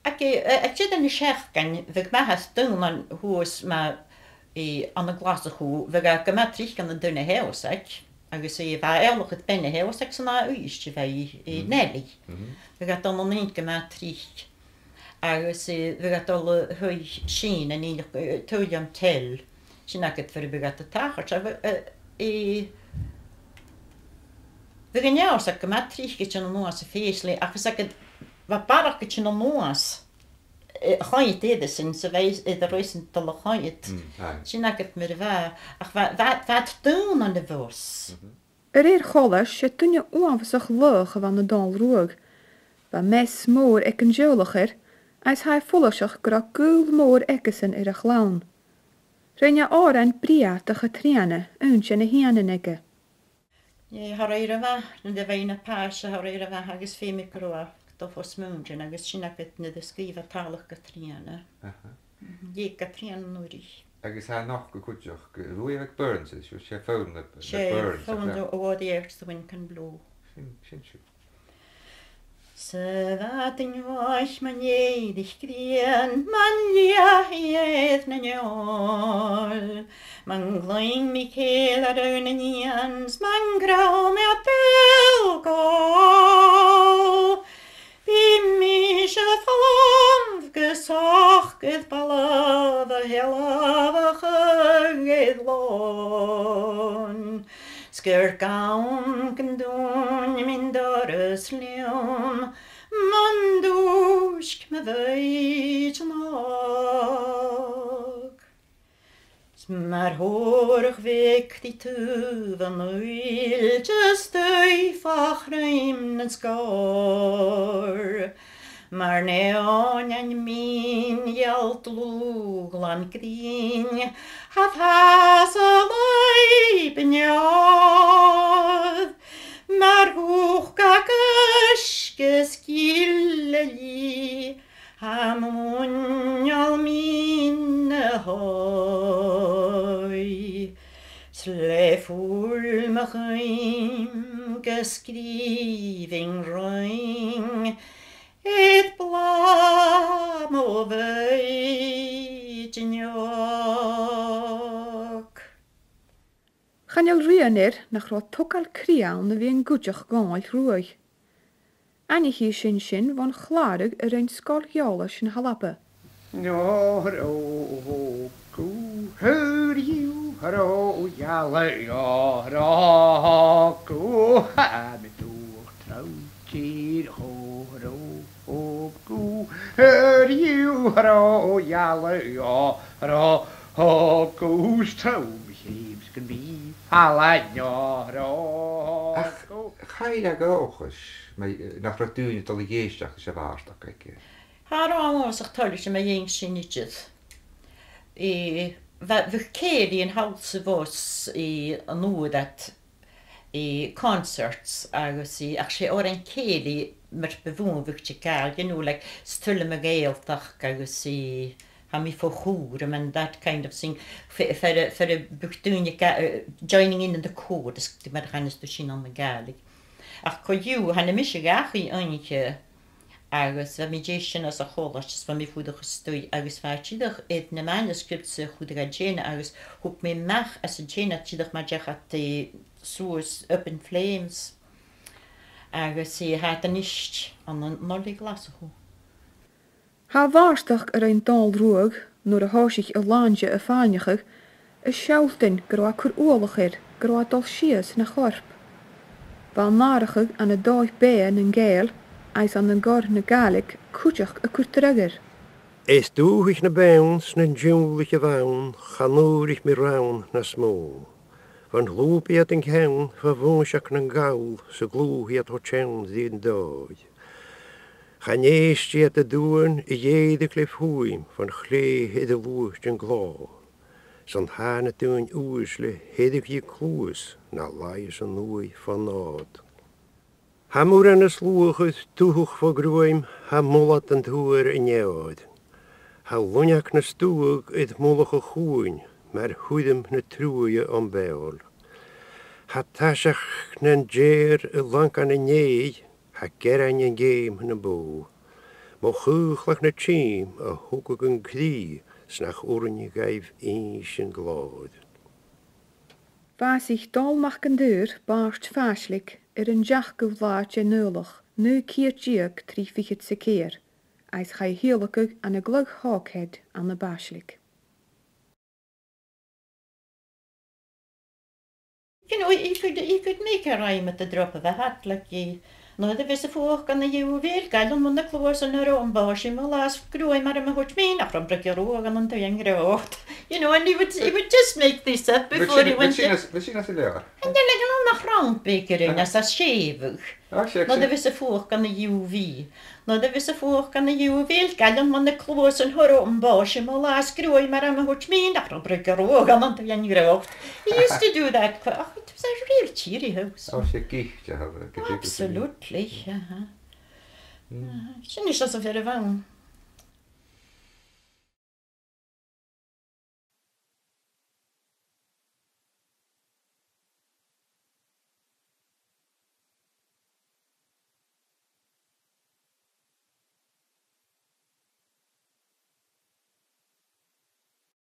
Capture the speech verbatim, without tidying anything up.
Aig, eh, aig deireadh na seachdain, bhiodh m' athair 's daoine shuas mar, eh, ann an Glaschu, bhiodh e gu math tric ann an Dùn na h-Eòsach, agus, eh, bha e eòlach air bean na h-Eòsach san ath Uibhist a bha i, eh, Nellie. Bhiodh e a' dol ann an gu math tric. Agus, eh, bhiodh e a' dol a thaigh Sìne, an nighean, eh, William Tell. Sin agad far am biodh iad a' tachairt. A bh-, eh, eh, bhiodh an Eòsach gu math tric a' tighinn a-nuas a' fèis leinn, ach 's e, bha barrachd a' tighinn a-nuas, eh, a choimhead air a sin, 's a bha iad air a bhith a' dol a choimhead. Mm, aye. Sin agad mar a bha, ach bha, bha, bha iad daonnan a' bhus. A rèir choltais, 's e duine uabhasach laghach a bh' ann an Dòmhnall Ruadh. Bha meas mòr aig an teaghlach air, agus tha e follaiseach gun robh gaol mòr aigesan air a' chlann. Rinn e òran brèagha do Chatrìona, aon de na h-ìghnean aige. Nì, tha e air a bhith, nuair a bha e na phàiste, tha e air a bhith agus feumaidh gun robh e a' dol fo smuaintean agus sin agad nuair a sgrìobh e tàladh Chatrìona. Aha. Mhm. Dh'eug Catrìona an uair sin. Agus tha e a' nochdadh cuideachd, eh, Ruairidh MacBurns, is e, 's e fonn na, na 's e Burns, fonn a bha air The Wind Can Blow. Sin, sin siud. 'S a bha duine mhath mun èirich grian, mun liath air na neòil, mun gluing mi cèile air na nigheans, mun ghràdh mi a' bheul gòl. Bidh mise a' falbh gu socair balla a shealbhachadh air lòn. 'S gur gam gun dùin mi an doras leam, mun dùisg mo mhaighdeann òg. 'S mar thòrach bheag ri taobh an uillt, 's daoine fa chruim nan sgòr. Mar neòinean mìn gheal dlùth glan grinn, tha fàs a' lùib an eòir. Mar dhùthcha gu sgil a lì, tha muineal mìn na h-òigh. 'S le fuil mo chuim gu sgrìobhainn rinn, air blàth mo mhaighdeann òg. Chan eil rian air nach robh togail cridhe ann a bhith an cuideachd Dhòmhnaill Ruadh. Aithnichidh sinn sin bhon chlàradh a rinn Sgoil Eòlais na h-Alba. Nò, rò, gù, hur, iù, rò, iàla, iò, rò, gù, ha, mi dùch, tràth, tìr, hò, rò, hò, gù, hur, iù, rò, iàla, iò, rò, hò, gù, 's trom, chìm, 's gun bhith fala, nò, rò, hò, gù. Ach chan eil e gu dòchas, ma, nach robh daoine a' dol a dh'èisteachd ris a' bhàrdachd aige. Tha e uabhasach toilichte mu dheidhinn sin idir. Eh, bha, bha cèilidh an t-seòrsa bhus, eh, an uair ud, eh, concerts agus, eh, ach 's e òrain cèilidh mar bu mhotha a bhiodh tu a' gabhail, you know, like, 's toil leam a' Ghàidhealtachd agus, eh, tha mi fo chùram and that kind of thing. Fe-, fear, fear a bhiodh daoine a' ga-, eh, joining in in the chorus, mar a chanas tu sin ann an Gàidhlig. Ach co-dhiù, thàinig mise dhachaigh oidhche, agus bha mi deiseil anns a' choltais, is bha mi a' fuireach a-staigh, agus bha e dìreach air na manuscripts a chur dha Jane, agus thug mi a-mach às a' Jane iad dìreach mar a deach iad, eh, suas Up in Flames, agus, eh, tha iad a-nis ann an, ann an Oilthigh Ghlaschu. Tha a' bhàrdachd a rinn Dòmhnall Ruadh nuair a thòisich a shlàinte a' fàilneachadh, a' sealltainn gun robh e a' cur uallach air gun robh e a' dol sìos na chorp. Bha an nàrachadh ann an dòigh-beatha nan Gàidheal agus ann an cor na Gàidhlig cuideachd a' cur dragh air. Is dùthaich na beann 's nan diùlaich a bh' ann, chan fhuairich mi rann nas mò. Bhon shlùb iad an ceann, bha mhùiseag nan gall, 's a' gluasad iad cho teann ri an dòigh. Chan èist iad an duan a dh'èirich le fuaim, bhon chlèith air a luaitean glò. 'S ann tha na daoine uaisle, theireadh ri cluas, na laighe san uaigh fon òd. Tha muran as luachair tughadh fo ghruaim, tha mullad an tuair an fheòir. Tha luinneag na stuagh air mullach a' chuain, mar thuirm na truaighe om beòil. Tha taiseach nan deighear a' langan an èidh, tha gearain an geum nam bò. Mo chùl-chloich na tìm a thogadh an cridhe 's nach urrainn dhaibh innse an glòir. Bhàsaich Dòmhnall Mac an t-Saoir, bàrd Phàislig, air an t-seachdamh là dhen Iuchar, naoi ceud deug trì fichead 's a ceithir, agus chaidh a thìodhlacadh ann an Cladh Hawkhead ann am Pàislig. You know, he could, he could make a rhyme at the drop of a hat, like, he, nuair a bhios a' phuachd ann an-diugh bheil, gailean mun a' chluasan a' rombaidh, 's i mo làmh-sa gruaidh mar a thuirt mi, nach robh am briogais ruadh ann an taigh an ghròt. You know, and he would, he would just make this up before he went in. Bha sin as, bha sin as an leabhar. And then, like, an nach robh am briogais rin as a' sèimh. Ach, seadh, nuair a bhios a' phuachd ann an-diugh bheil. Nuair a bhios a' phuachd ann an-diugh bheil, gailean mun a' chluasan a' rombaidh, 's i mo làmh-sa gruaidh mar a thuirt mi, nach robh am briogais ruadh ann an taigh an ghròt. He used to do that. Ach, it was a real cheery house. Oh, 's e git, yeah. Absolutely, uh-huh. Sin is as a' bheil a bh' ann.